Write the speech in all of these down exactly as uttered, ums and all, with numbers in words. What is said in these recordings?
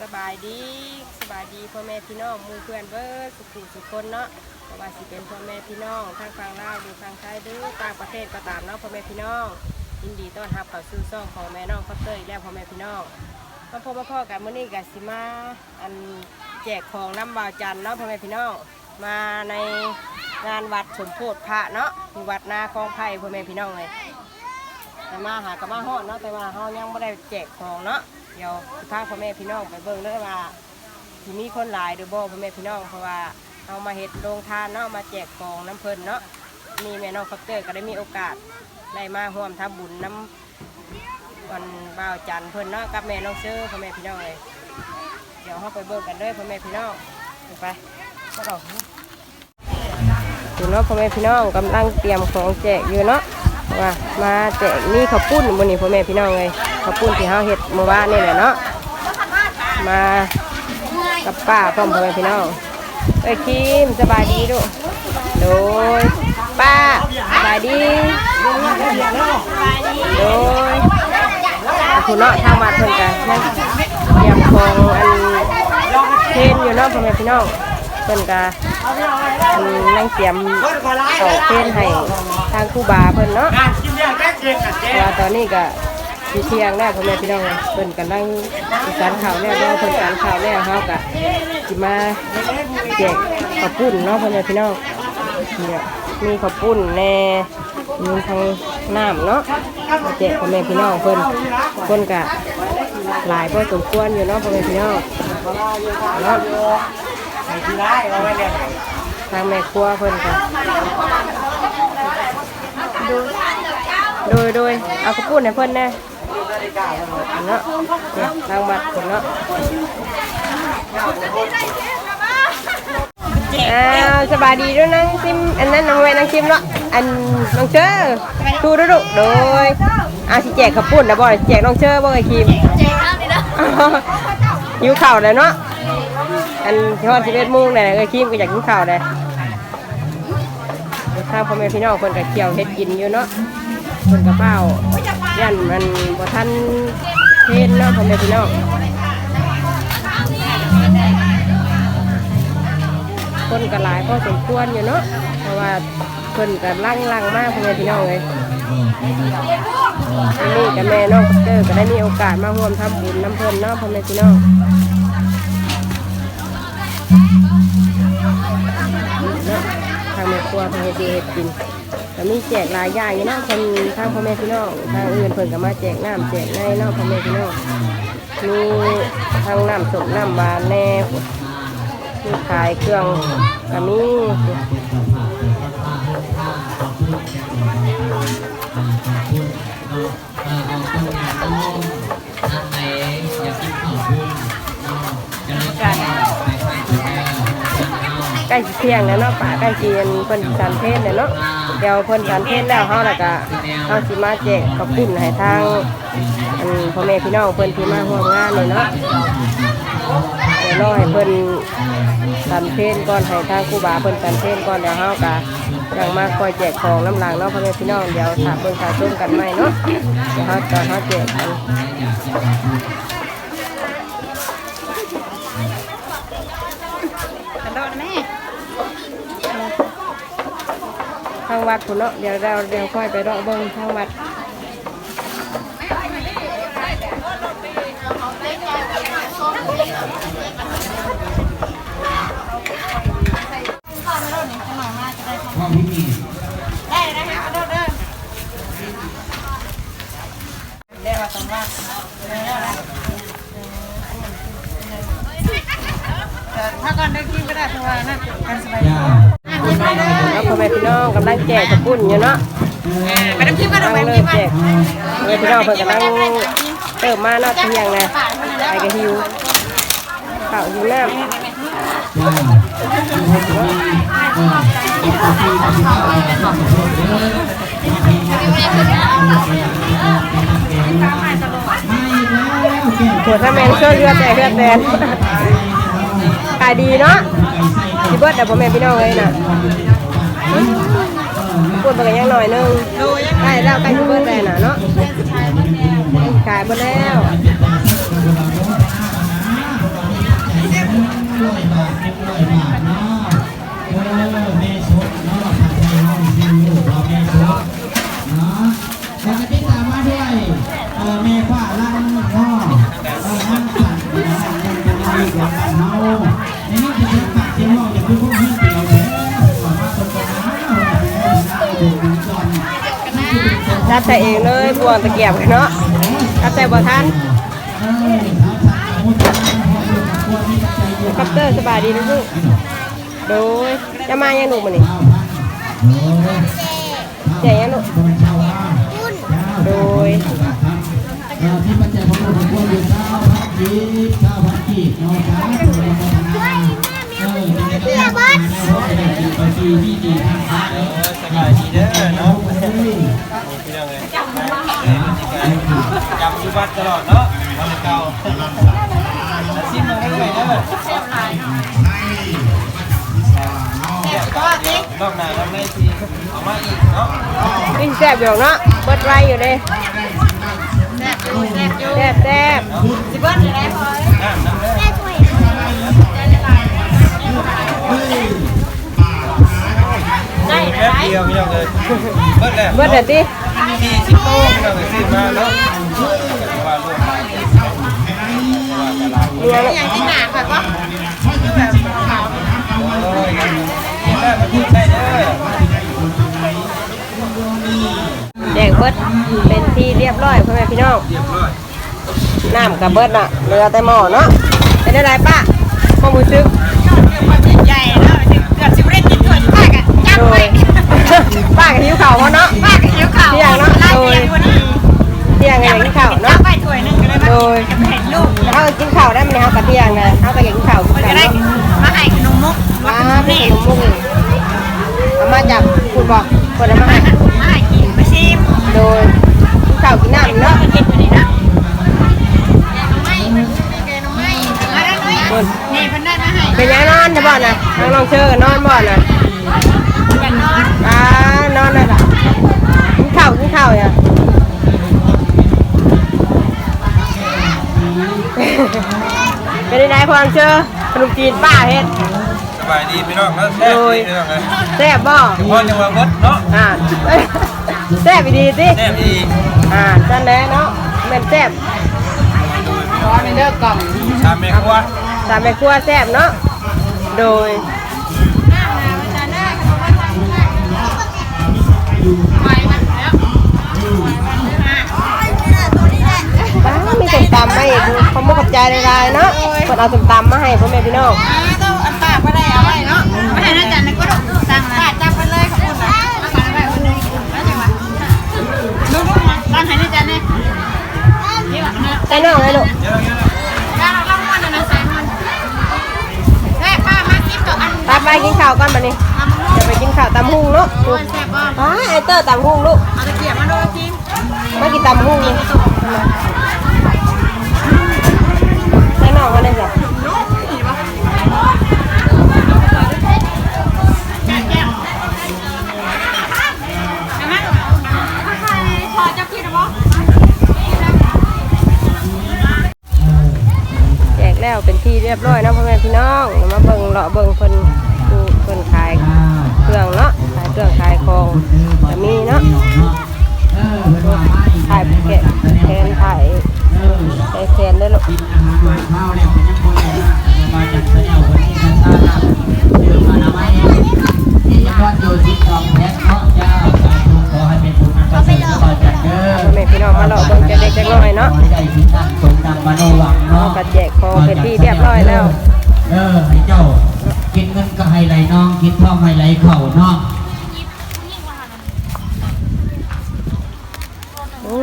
สบายดี สบายดีพ่อแม่พี่น้องหมู่เพื่อนเบิดสุขุสุขคนเนาะ บ่ว่าสิเป็นพ่อแม่พี่น้องทางฝั่งลาวหรือฝั่งไทยหรือต่างประเทศก็ตามเนาะ พ่อแม่พี่น้องยินดีต้อนรับเข้าสู่ช่องของแม่น้องคอปเตอร์อีกแล้วพ่อแม่พี่น้อง มาพบมาพ้อกันมื้อนี้ก็สิมาอันแจกของนำบ่าวจันเนาะพ่อแม่พี่น้อง มาในงานวัดสมโพธิพระเนาะ อยู่วัดนาคลองไผ่พ่อแม่พี่น้องเลย แต่มาหาก็มาฮอดเนาะ แต่ว่าเฮายังบ่ได้แจกของเนาะ เดี๋ยวสิพาพ่อแม่พี่น้องไปเบิ่งเด้อว่าสิมีคนหลายหรือบ่พ่อแม่พี่น้อง เพราะว่าเฮามาเฮ็ดโรงทานเนาะ มาแจกของนำเพิ่นเนาะ นี่แม่น้องคอปเตอร์ก็ได้มีโอกาสได้มาร่วมทำบุญนำ วันบ่าวจันเพิ่นเนาะ กับแม่น้องเชอพ่อแม่พี่น้องเลย เดี๋ยวเฮาไปเบิ่งกันเด้อพ่อแม่พี่น้อง ไปไป อยู่เนาะพ่อแม่พี่น้อง กำลังเตรียมของแจกอยู่เนาะ ว่ามาแจก มีข้าวปุ้นมื้อนี้พ่อแม่พี่น้องเลย ข้าวปุ้นที่เฮาเฮ็ดเมื่อวานนี่แหละเนาะ มากับป้าพร้อมพ่อแม่พี่น้อง เอ้ยคิม สบายดีลูก โดย ป้า สบายดี โดย คุณเนาะ ทางวัดเพิ่นก็ยังเตรียมของอันเพลอยู่เนาะพ่อแม่พี่น้อง เพิ่นก็อันยังเตรียมตอกเพลให้ทางครูบาเพิ่นเนาะ เพราะว่าตอนนี้ก็สิเที่ยงแล้วพ่อแม่พี่น้อง เพิ่นกำลังสิสันข้าวแล้ว รอเพิ่นสันข้าวแล้ว เฮาก็สิมาแจกข้าวปุ้นเนาะพ่อแม่พี่น้อง เนี่ย มีข้าวปุ้นแหน่ มีทั้งน้ำเนาะ มาแจกพ่อแม่พี่น้องเพิ่น คนก็หลายพอสมควรอยู่เนาะพ่อแม่พี่น้อง เนาะ ทางแม่ครัวเพิ่นก็ โดย โดย โดย เอาข้าวปุ้นให้เพิ่นแหน่ เนาะ เนี่ย ทางวัดเพิ่นเนาะ อ้าว สบายดีเด้อนางซิม อันนั้นนางแม่นางซิมเนาะ อันน้องเชอ ดูดูดู โดย อาสิแจกข้าวปุ้นนะบ่ แจกน้องเชอบ่ ไอ้คิม แจกข้าวนี่นะ หิวข้าวแล้วเนาะ อันสิฮอดสิบเอ็ดโมงแล้ว ไอ้คิมก็อยากกินข้าวแล้ว ทางพ่อแม่พี่น้องเพิ่นก็เคี่ยวเฮ็ดกินอยู่เนาะ เพิ่นก็ฟ้าว ย่านมันบ่ทันเพลเนาะพ่อแม่พี่น้อง คนก็หลายพอสมควรอยู่เนาะ เพราะว่าเพิ่นก็ลังๆมาพ่อแม่พี่น้องเอ้ย อันนี้ก็แม่น้องคอปเตอร์ก็ได้มีโอกาสมาร่วมทำบุญนำเพิ่นเนาะพ่อแม่พี่น้อง เนาะ ทางแม่ครัวเพิ่นเฮ็ดอยู่เฮ็ดกิน ก็มีแจกหลายอย่างอยู่เนาะ เพิ่นทางพ่อแม่พี่น้อง ทางอื่นเพิ่นก็มาแจกน้ำแจกในเนาะพ่อแม่พี่น้อง มีทั้งน้ำส้มน้ำหวานแหน่ มีขายเครื่องก็มี ใกล้สิเที่ยงแล้วเนาะป้า ใกล้สิเพิ่นสิฉันเพลแล้วเนาะ เดี๋ยวเพิ่นฉันเพลแล้ว เฮาแล้วก็ เฮาสิมาแจกข้าวปุ้นให้ทาง อันพ่อแม่พี่น้องเพิ่นที่มาร่วมงานนี่เนาะ เดี๋ยวรอให้เพิ่นฉันเพลก่อน ให้ทางครูบาเพิ่นฉันเพลก่อน เดี๋ยวเฮาก็ยังมาคอยแจกของนำหลังเนาะพ่อแม่พี่น้อง เดี๋ยวถ้าเบิ่งถ้าชมกันใหม่เนาะ เดี๋ยวเฮาตอนเฮาแจกกัน กระโดดแม่ ทางวัดพุ้นเนาะ เดี๋ยวเรา เดี๋ยวค่อยไปเลาะเบิ่งทางวัด ได้นะคะ กระโดดเด้อ เดี๋ยวว่าต้องว่า เออ ถ้าก่อนได้กินก็ได้ เพราะว่านั่นกันสบายดี แล้วพ่อแม่พี่น้องกำลังแจกข้าวปุ้นอยู่เนาะ ไปน้ำทิพย์กัน กำลังเริ่มแจก พ่อแม่พี่น้องเพิ่นกำลังเริ่มมาเนาะ เที่ยงนะ ไปกะหิว ข้าวหิวน้ำ ปวดถ้าแมนเสื้อเลือดแต่เลือดแดง ขายดีเนาะ สิเบิดแต่พ่อแม่พี่น้องเลยนะ ปวดมันก็ยังหน่อยนึง ใกล้แล้ว ใกล้สิเบิดแล้วนะเนาะ ขายหมดแล้ว ตัดใส่เองเลย บ่วงตะเกียบเนาะ ตัดใส่บ่ทัน คอปเตอร์ สบายดีนะลูก โดย จะมายังลูกมื้อนี้ แจกยังลูก โดย เอ่อ มีปัจจัยพอสมควรอยู่ ซาวพันกีบ ซาวพันกีบเนาะ สาธุอนุโมทนา เออ เดี๋ยวจะได้กินไปที่นี่ดีทางซ้าย เออ สบายดีเด้อเนาะ พี่น้องเอ้ย จำอยู่วัดตลอดเนาะ เก่า ซิมมาเรื่อยๆเด้อ นอกหน้าเราไม่ซีเอามาอีกเนาะ นี่แซ่บอยู่เนาะ เบิดไวอยู่เด้ แซ่บอยู่ แซ่บอยู่ แซ่บแซ่บ สิเบิดอยู่ได้พอ น้ำน้ำเด้อ ได้ แป๊บเดียวพี่น้องเอ้ย เบิดแล้ว เบิดแล้วติ สี่สิบโลพี่น้องเอ้ย ซื้อมาเนาะ ว่าลูกหลาน เนี่ย อย่างที่หนาค่ะก็ แจกเบิดเป็นที่เรียบร้อยพ่อแม่พี่น้อง เรียบร้อย น้ำก็เบิดละ เหลือแต่หม้อเนาะ เป็นจั่งใดป้า ความรู้สึก ใหญ่แล้ว เกือบสิบ่ได้กินถ้วย ป้าก็จับไว้ โดย ป้าก็หิวข้าวเนาะ ป้าก็หิวข้าว เที่ยงเนาะ โดย เที่ยงก็อยากกินข้าวเนาะ จับไว้ถ้วยหนึ่งก็เลยว่า โดย ให้ลูก เฮาก็กินข้าวได้มื้อนี้ เฮาก็เที่ยงนะ เฮาก็อยากกินข้าวคือกันเนาะ เพิ่นก็ได้มาให้ขนมมก อ่า มีขนมมกอีก เอามาจากพุ้นบ่ เพิ่นเอามาให้ มาให้กิน มาชิม โดย กินข้าวกินน้ำเนาะ เฮ็ดอยู่นี่นะ เพิ่น นี่เพิ่นได้มาให้ เป็นหยังนอนนะบ่นะ ทางน้องเชอร์นอนบ่นะ อยากนอน อ่า นอนนั่นล่ะ กินข้าว กินข้าวเนี่ย เป็นจั่งใดพ่อน้องเชอร์ ขนมจีนป้าเฮ็ด สบายดีพี่น้องเนาะ แซ่บ โดย ดีพี่น้องเอ้ย แซ่บบ่ เฉพาะจังหวัดเบิดเนาะ อ่า แซ่บอีหลีติ แซ่บอีหลี อ่า ซั่นแหละเนาะ แม่นแซ่บ ขอในเด้อกล่อง ตามแม่ครัว ตามแม่ครัวแซ่บเนาะ โดย ป้า มีส้มตำมาอีก ขอบคุณขอบใจหลายๆเนาะ เพิ่นเอาส้มตำมาให้พ่อแม่พี่น้อง อ่า ต้องอันปากบ่ได้เอาไว้เนาะ บ่ให้นะจ๊ะ ในกระดูกสั่งนะ ป้าจับไปเลย ขอบคุณนะ เอาไปไว้คนหนึ่ง แล้วจังหวะ ลูกๆ มา ตั้งให้นะจ๊ะเนี่ย ใส่น้องเลยลูก ย่าเราเล่าม่วนนะ ใส่ม่วน แม่ป้ามากินกับอัน ไป ไปกินข้าวก่อนบัดนี้ เดี๋ยวไปกินข้าวตำบักหุ่งเนาะ โอ้ย แซ่บบ่ อ้า ไอ้เตอร์ตำบักหุ่งลูก เอาตะเกียบมาด้วยกิน มากินตำบักหุ่งนี่ ใส่น้องมาเลยจ้ะ แจกแล้วเป็นที่เรียบร้อยเนาะพ่อแม่พี่น้อง มาเบิ่งเลาะเบิ่งเพิ่น ผู้เพิ่นขายเครื่องเนาะ ขายเครื่องขายของก็มีเนาะ ถ่ายแขน ถ่ายแขนได้ลูก กินอาหารหวานข้าวแล้วก็ยังบ่ได้นะ มาจากแถววันนี้ก็ทราบ เดินมาทำไม มีจำนวนอยู่สิบสองแพ็คเนาะ เจ้า สาธุ ขอให้เป็นบุญอันประเสริฐเจ้าจันเด้อ พ่อแม่พี่น้องมาเลาะเบิ่งจักเล็กจักน้อยเนาะ ขอให้ได้สิ่งตั้งสมดังมโนหวังเนาะ เอาก็แจกของเป็นที่เรียบร้อยแล้ว เออ ให้เจ้า กินเงินก็ให้ไหลนอง กินทองให้ไหลเข้าเนาะ โอ้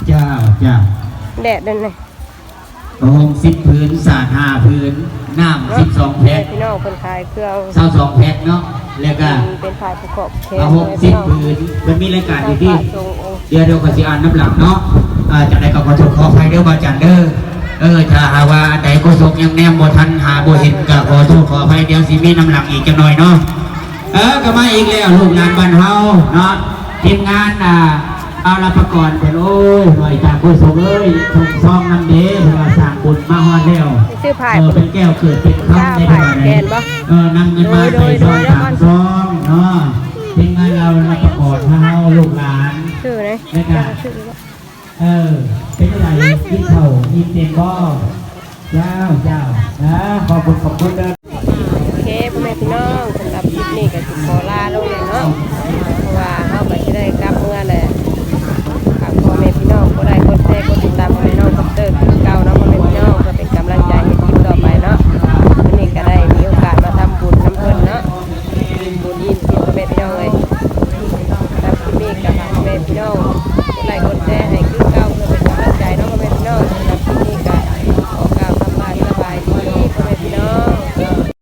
เจ้า เจ้า แดดนั่นเลย ผ้าห่มสิบผืน สาดห้าผืน น้ำสิบสองแพ็ค พี่น้องเพิ่นขายเครื่อง ซาวสองแพ็คเนาะ แล้วก็ เป็นฝ่ายประกอบแขน ผ้าห่มสิบผืน มันมีรายการอยู่ที่ เดี๋ยว เดี๋ยวข้อยสิอ่านนำหลังเนาะ อ่า จั่งใดก็ขอโทษขออภัยเด้อบ่าวจันเด้อ เออ ถ้าหากว่าอันใดโฆษกยังแนมบ่ทัน หาบ่เห็น ก็ขอโทษขออภัย เดี๋ยวสิมีนำหลังอีกจักหน่อยเนาะ เออ ก็มาอีกแล้ว ลูกหลานบ้านเฮาเนาะ ทีมงาน อ่า เอาละปะกอนเพิ่น โอ้ย หน่อยจากผู้สงเอ้ย ส่งซองนำเด้ เพิ่นว่าสร้างบุญมาฮอดแล้ว ซื้อผ้า เออ เป็นแก้วเกิดเป็นคำในเพิ่นว่า ผ้าแขนบ่ เออ นำเงินมา โดย โดย ใส่ซอง โดย สามซองเนาะ ทีมงานเอาละปะกอนมาเฮาลูกหลาน ซื้อไหน นะครับ ซื้อบ่ เออ เป็นจั่งใด กินข้าวอิ่มเต็มบ่ เจ้า เจ้า นะ ขอบคุณ ขอบคุณเด้อ โอเค พ่อแม่พี่น้อง สำหรับคลิปนี้ก็สิขอลาลงเลยเนาะ เพราะว่าเฮาก็สิได้กลับเมือแหละ กินกินพ่อแม่พี่น้องเอ้